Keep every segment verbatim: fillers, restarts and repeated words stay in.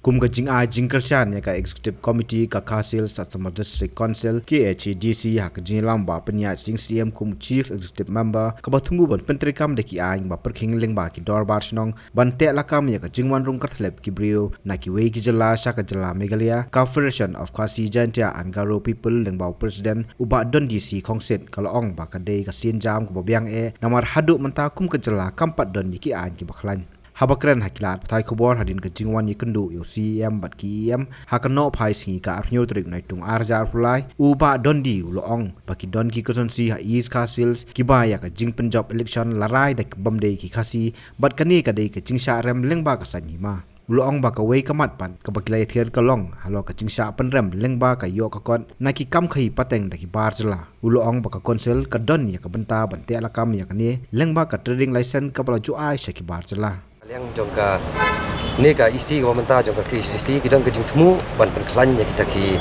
Kum ka jingai jingkyrshan ïa ka Executive Committee ka Khasi Hills Autonomous District Council, K H A D C, ha ka jingïalam ba pynïaid Syiem kum Chief Executive Member, kaba thmu ban pyntreikam da ki aiñ ba pyrkhing lyngba ki dorbar shnong ban teh lakam ïa ka jingwan rung kyrthlep ki briew na kiwei ki jylla sha ka jylla Meghalaya, ka Federation of Khasi Jaintia and Garo People lyngba u President u Bah Dundee C Khongsit ka la ong ba ka dei ka sienjam kaba biang eh namar haduh mynta kum ka jylla kam pat don ïa ki aiñ kiba khlaiñ. Haba kren ha ki lad pathai khubor hadien ka jingwan ïakynduh ïa u C E M bad ki E M ha ka Nohphai sngi ka arphew tarik Naitung arhajar arphew lai, u Bah Dundee u la ong ba ki don ki constituency ha East Khasi Hills kiba ïa ka jingpynjop election la rai da ki bym dei ki Khasi, bad kane ka dei ka jingshah rem lyngba ka saiñ hima. U la ong ba kawei ka mat pat kaba ki la ïathiar ka long halor ka jingshah pynrem lyngba ka ïoh ka kot na ki kam khaïi pateng da ki bar jylla. U la ong ba ka Council ka don ïa ka bynta ban teh lakam ïa kane lyngba ka trading license kaba la ju ai sha ki bar jylla. Liang jong kane ka E C kaba mynta jong ka K H A D C ki don ka jingthmu ban pynkhlaiñ ïa kita ki,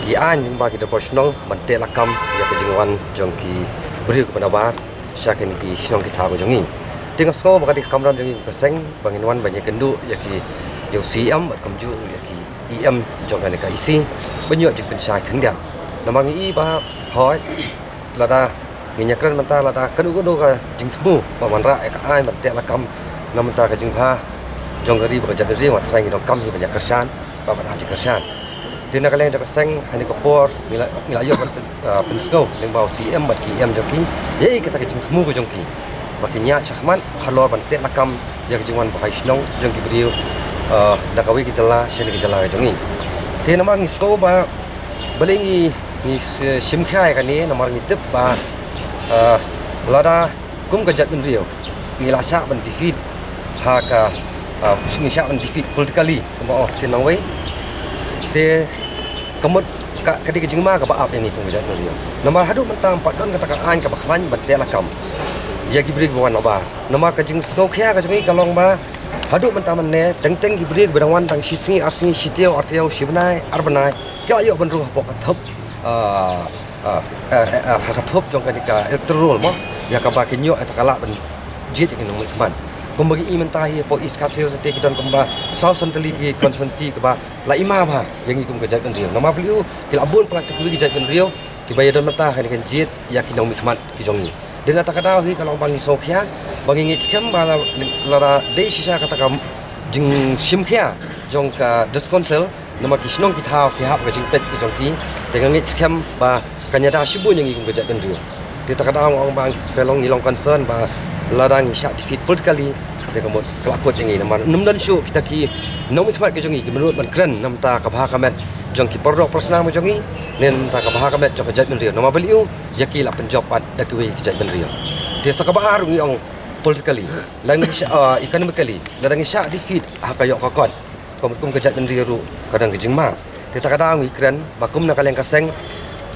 ki aiñ lyngba ki dorbar shnong ban teh lakam ïa ka jingwan jong ki briew kiba nabar sha kine ki shnong ki thaw ka jong ngi. Te nga sngew ba ka dei ka kamram jong ngi ka seng ba ngin wan ban ïakynduh ïa ki, ïa u C E M bad kumjuh ïa ki E M jong kane ka E C ban ïoh jingpynshai khyndiat. Namar ngi i ba hooid, lada ngin ïakren mynta lada kano kano ka jingthmu ba wanrah ïa ka aiñ ban teh lakam na bynta ka jingbha jong ka ri bad ka jaitbynriew, nga tharai ngi donkam hi ban ïakyrshan bad ban ai jingkyrshan. Te na ka liang jong ka seng ha kane ka por ngi la, ngi la ïoh ban pyn, ah, pynsngew lyngba u C E M bad ki E M jong ki ïa kita ki jingthmu ka jong ki ba kin ïaid shakhmat halor ban teh lakam ïa ka jingwan bha shnong jong ki briew, ah, na kawei ka jylla sha kane ka jylla ka jong ngi. Te namar ngi sngew ba balei ngi, ngi s-, shim khia ïa kane namar ngi tip ba, ah, lada kum ka jaitbynriew ngi la shah ban defeat ha ka, ah, ngi shah ban defeat politically kumba ong te nangwei. Te ka mut ka, ka dei ka jingma kaba ap ïa ngi kum ka jaitbynriew. Namar haduh mynta ym pat don kata ka aiñ kaba khlaiñ ban teh lakam ïa ki briew kiba wan nabar. Namar ka jingsngewkhia ka jong ngi ka long ba haduh mynta mynne teng teng ki briew kiba dang wan tang shi sngi ar sngi, shi taïew ar taïew, shi bnai ar bnai, ki la ïoh ban rung hapoh ka thop, ah, ah, eh, eh, eh, ha ka thop jong kane ka electoral roll mo, ïa kaba kin ïoh ïa ka lad ban jied ïa ki nongmihkhmat. Kumba ngi i mynta hi hapoh East Khasi Hills te ki don kumba saw san tylli ki constituency kiba la i ma bha ïa ngi kum ka jaitbynriew. Namar balei u, ki la bun palat kiwei ki jaitbynriew kiba ïadon bynta ha kane ka jied ïa ki nongmihkhmat ki jong ngi. Dei na kata ka daw hi ka long ba ngi sngewkhia ba ngi ngeit skhem ba la, lada dei shisha kata ka jingshim khia jong ka District Council, namar ki shnong ki thaw ki hap ka jingpeit ki jong ki, te nga ngeit skhem ba kan ïada shibun ïa ngi kum ka jaitbynriew. Te kata ka daw nga ong ba ka long, ngi long concern ba lada ngi shah defeat politically te ka mut ka la kut ïa ngi namar ym don shuh kita ki nongmihkhmat ki jong ngi kiba nud ban kren na bynta ka bha ka met jong ki paralok parasnam ki jong ngi ne na bynta ka bha ka met jong ka jaitbynriew. Namar balei u, ïa ki la pynjop pat da kiwei ki jaitbynriew. Te sa kaba ar ngi ong politically, lada ngi shah, ah, economically, lada ngi shah defeat ha ka ïoh ka kot, kum, kum ka jaitbynriew ruh ka don ka jingma. Te kata ka daw ngi kren ba kum na ka liang ka seng,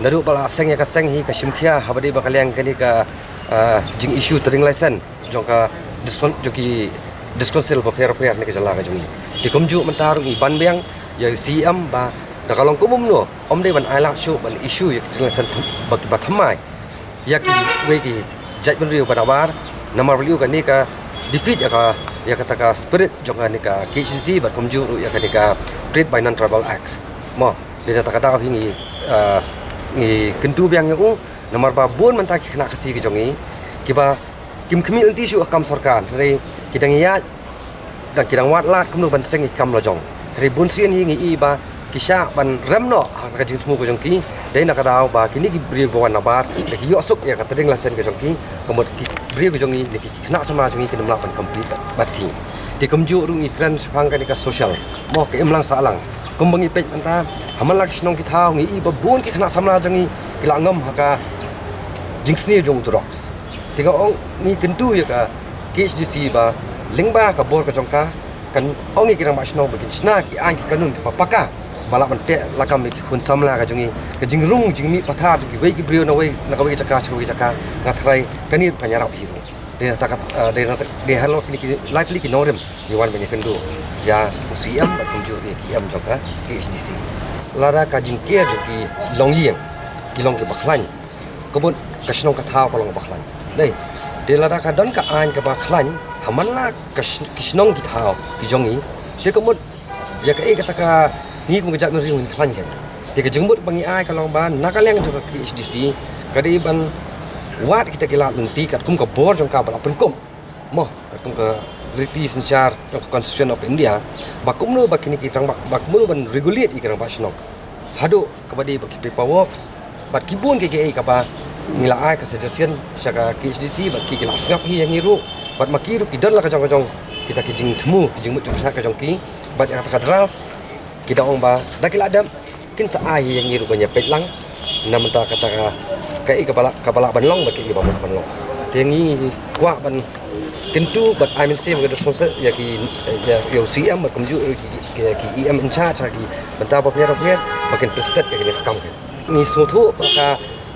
naduh ba la seng ïa ka seng hi ka shim khia haba dei ba ka liang kane ka, ah, jing issue trading license jong ka District, jong ki District Council bapher bapher ne ka jylla ka jong ngi. Te kumjuh mynta ruh ngi ban biang ïa u C E M ba da ka long kumno ym dei ban ailad shuh ban issue ïa ki trading license ba, ba thymmai ïa kiwei ki jaitbynriew ba nabar. Namar balei u, kane ka defeat ïa ka, ïa kata ka spirit jong kane ka K H A D C bad kumjuh ruh ïa kane ka Trade by Non-Tribal Act. Mo, dei na kata ka daw hi ngi, ah, ngi kyntu biang ïa u namar ba bun mynta ki khynnah Khasi ki jong ngi kiba kim khmih lynti shuh ha ka kam sorkar, hynrei ki dang ïaid, dang, ki dang wad lad kumno ban seng ïa ki kam la jong. Hynrei bun sien hi ngi i ba ki shah ban rem noh ha ka jingthmu ka jong ki. Dei na ka daw ba kine ki briew ba wan nabar da ki ïoh suk ïa ka trading license ka jong ki, ka mut ki briew ka jong ngi ne ki, ki khynnah samla jong ngi kin ym lah ban compete bad ki. Te kumjuh ruh ngi kren shaphang kane ka social, mo, ka imlang sahlang. Kumba ngi peit mynta ha man la ki shnong ki thaw ngi i ba bun ki khynnah samla jong ngi ki la ngam ha ka jingsniew jong u drugs. Te nga ong ngi kyntu ïa ka K H A D C ba lyngba ka bor ka jong ka, kan ong ïa ki rangbah shnong ba kin shna ki aiñ ki kanun kiba paka ba lah ban teh lakam ïa ki khun samla ka jong ngi. Ka jingrung jingmih pathar jong kiwei ki briew na wei, na kawei ka jaka sha kawei ka jaka, nga tharai kane ruh kan ïarap hi ruh. Dei na kata ka, ah, dei na kata, dei halor kine ki lai tylli ki nongrim ngi wan ban ïakynduh ïa u C E M bad kumjuh ïa ki E M jong ka K H A D C. Lada ka jingker jong ki longïing ki long kiba khlaiñ, ka mut ka shnong ka thaw ka long kaba khlaiñ. Dei, te lada ka don ka aiñ kaba khlaiñ ha man la ka sh-, ki shnong ki thaw ki jong ngi, te ka mut Ïa kaei kata ka ngi kum ka jaitbynriew ngin khlaiñ kein. Te ka jingmut ba ngi ai ka long ba na ka liang jong ka K H D C ka dei ban wad kita ki lad lynti katkum ka bor jong ka ba la pynkup. Mo, katkum ka riti synshar jong ka Constitution of India, ba kumno ba kine ki rangbah, ba kumno ban regulate ïa ki rangbah shnong. Haduh kaba dei ba ki paperworks bad ki bun kiei kiei kaba ngi la ai ka suggestion sha ka K H D C bad ki ki la sngap hi ïa ngi ruh, bad ma ki ruh ki don la ka jong ka jong kita ki jingthmu, ki jingmut jingpyrshah ka jong ki. Bad ïa kata ka draft ki da ong ba da ki la dep kin sa ai hi ïa ngi ruh ban ïa peit lang na mynta kata ka, kaei kaba lah, kaba lah ban long bad kaei ba mut ban long. Te ngi kwah ban kyntu bad ai mynsiem ka response ïa ki, ïa, ïa u C M bad kumjuh ïa ki, ki, ki E M in charge ha ki bynta bapher bapher ba kin pynstet ïa kine ki kam kein. Ngi sngewthuh ba ka,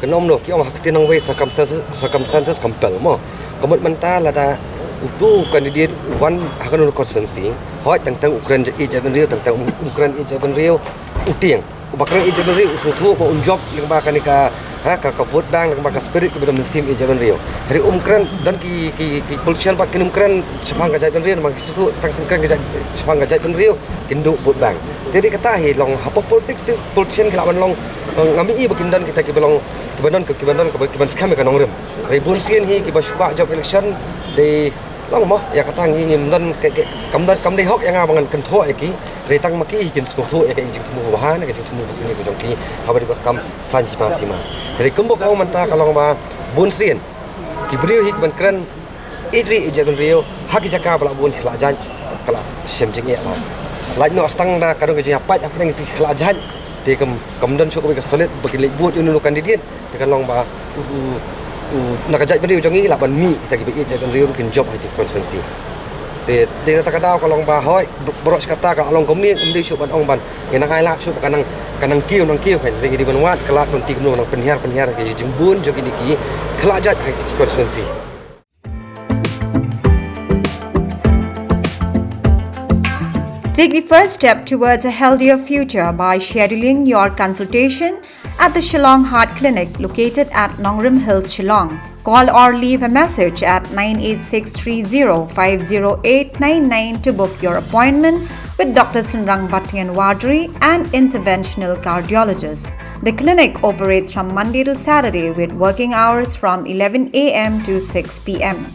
ka nom noh, ki ong ha ka ktien nongwei circumstances, circumstances compel mo. Ka mut mynta lada utu u candidate u wan ha kano ka constituency, hooid teng teng u kren ïa jaitbynriew, teng teng um kren ïa jaitbynriew, u tieng. Uba kren ïa jaitbynriew u sngewthuh ba un jop lyngba kane ka, ha, ka, ka vote bank, lyngba ka spirit kaba don mynsiem ïa jaitbynriew. Hynrei um kren, don ki, ki, ki politician pat kin um kren shaphang ka jaitbynriew, namar ki sngewthuh tang shu kren ka jait, shaphang ka jaitbynriew kin duh vote bank. Te dei kata hi long hapoh politics te politician ki lah ban long, eh, ngam i ba kin don kita kiba long, kiba don, kiba don, kiba, kiban skhem ïa ka nongrim. Hynrei bun sien hi kiba shu kwah jop election dei long mo, ïa kata ngi ngim don, ke, ke, kam don, kam dei hok ïa nga ba ngan kynthoh ïa ki. Hynrei tang ma ki hi kin sngewthuh ïa ka jingthmu ba ha, ka jingthmu ba sngewthuh ka jong ki haba dei ba kam san sima sima. Hynrei kumba ka ong mynta ka long ba bun sien ki briew hi kiban kren ïeit ri ïeit jaitbynriew ha ki jaka ba lah bun ki khlad jait, ka lah shem jingeh ba lait noh, tang da ka dong ka jingïapait hapdeng ki khlad jait. Te kam, kam don shuh kawei ka solid ba kin leit vote ïa uno uno candidate. Te kan long ba u, u, u, na ka jaitbynriew jong ngi lah ban mih kita kiba ïeit jaitbynriew ruh kin jop ha ki constituency. Te dei na kata ka daw ka long ba hooid, baroh shi katta ka long kumne, ym dei shuh ban ong ban ïa nang ai lad shuh ba ka nang, ka nang kiew nang kiew kein. Te ngi dei ban wad ka lad ban tip kumno nang pynhiar pynhiar ki jingbun jong kine ki khlad jait ha ki constituency. Take the first step towards a healthier future by scheduling your consultation at the Shillong Heart Clinic, located at Nongrim Hills, Shillong. Call or leave a message at nine eight six three zero five zero eight nine nine to book your appointment with Doctor Synrang Battianwadri, an interventional cardiologist. The clinic operates from Monday to Saturday with working hours from eleven a m to six p m.